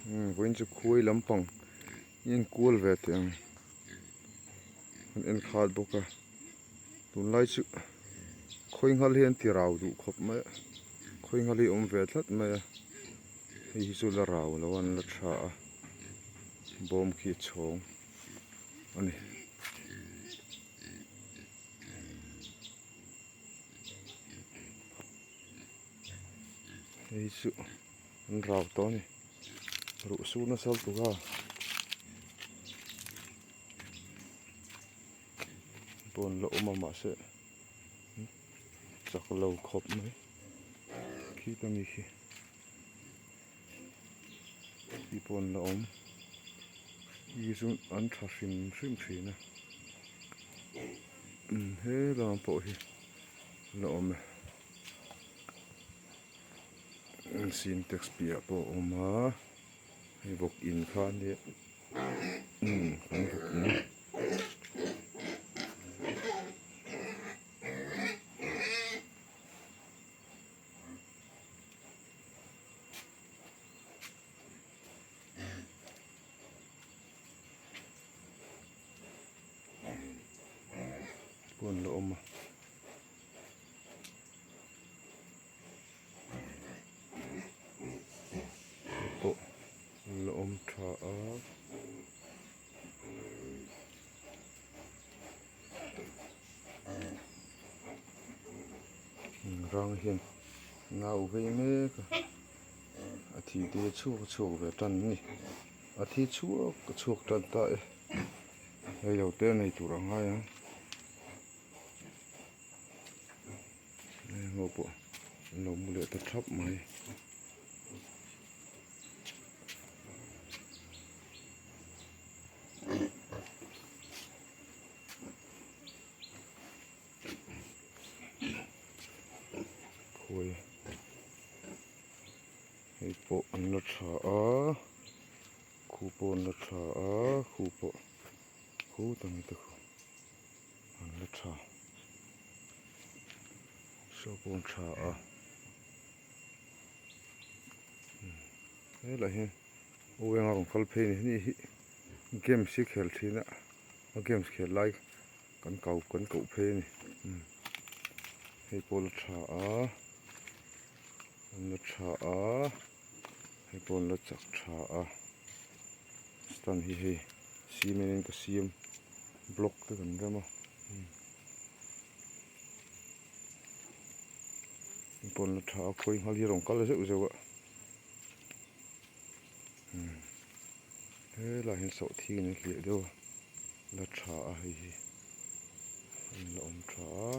Vawiin chu khuai lampang i en kual ve teh ang an en khat bawk a tunlai chu khawi nghal hi an ti rau duh khawp mai a khawi nghal hi a awm ve tlat mai a hei hi chu la rau lo a an la tha a bawm khi a chhawng a ni. Hei chu an rau tawh a ni ruh sur nasa lutuk a pawh an la awm a mahse chak lo khawp mai khita mi khi khi pawh an la awm khi chu an tha hrim hrim thin a he lam pawh hi la awm e. Sintex piah pawh a awm a hei vawk in kha a nia umm kan vawk in pawh an la awm a. Pawh la awm tha a. Rang hian nau vei mek a a thi te chhuak a chhuak ve tan a ni a thi chhuak a chhuak tan ta e hei lo te nei tur a ngai ang. Heng ho pawh an lo mu leh ta thap mai. Khawi hei pawh an la tha a khu pawh an la tha a khu pawh khu ta mai te khu. An la tha saw pawh an tha a helai hian u enga rawn kal phei a ni heni hi games hi khel thin a a games khel lai kan kau kan koh phei a ni hei pawh la tha a an la tha a hei pawh an la chak tha a stand hi hei cement in ka siam. Block te kan rem a pawn la tha a khawi nghal hi a rawn kal zeuh zeuh a helaiah hian sawhthing an hliah deuh a la tha a hei hi an la awm tha a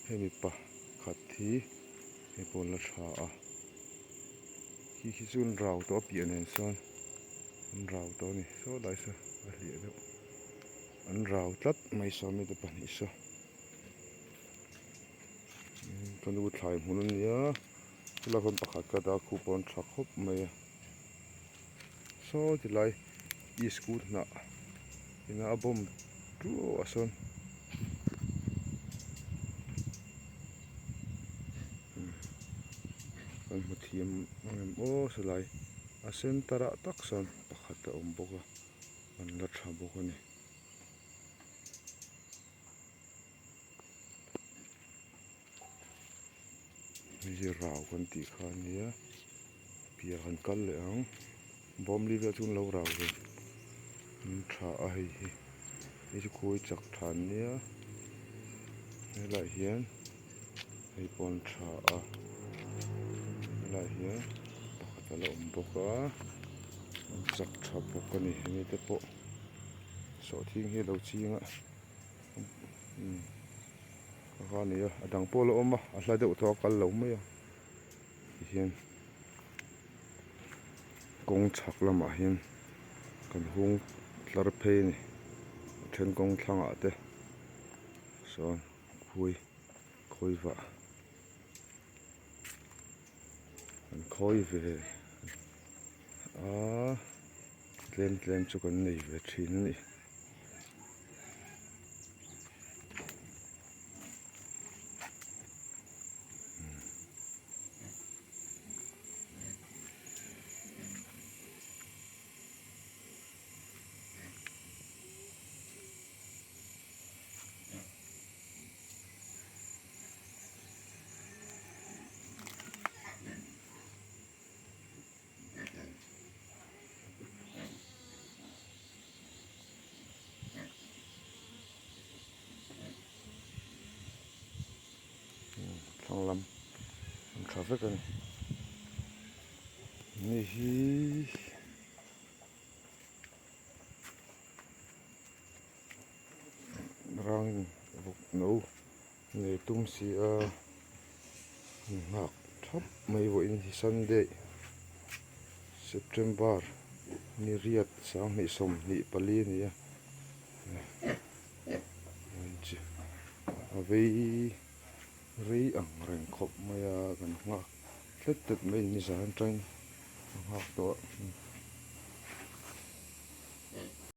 hemi pakhat hi hei pawh an la tha a khi khi chu an rau tawh a piah nen sawn an rau tawh a ni saw lai saw a hliah deuh. An rau tlat mai saw mite pahnih saw ka nu thlai hmun a nia chulai khawn pakhat ka dah khup pawh an tha khawp mai a saw ti lai iskut hnah ina a bawm tuau a sawn kan hmu thiam ang em aw sawlai a center ah tak sawn pakhat a awm bawk a. An la tha bawk a ni. Hei hi rau kan tih kha a nia piah han kal leh ang bawmli vel chu an lo rau ve an tha a hei hi hei chu khawi chak tha an nia helaiah hian hei pawh an tha a helaiah hian pakhat a la awm bawk a. An chak tha bawk a ni hemi te pawh sawhthing hi a lo ching a umm ka kha a ni a a dang pawh a la awm a a hla deuh tawh a kal lo mai a tihian kawng chhak lamah hian kan hung tlar phei a ni a then kawng thlangah te sawn khui khawi vah. An khawi ve a tlem tlem chu kan nei ve thin a ni. naupang lam an tha vek a ni. Ni hi rangin vawk no nei tum si a an nghak thap mai vawiin hi Sunday September ni riat 2024 a ni a. A vei rei ang reng khawp mai a kan nghak tlet tlet mai nizan atangin ka nghak tawh a.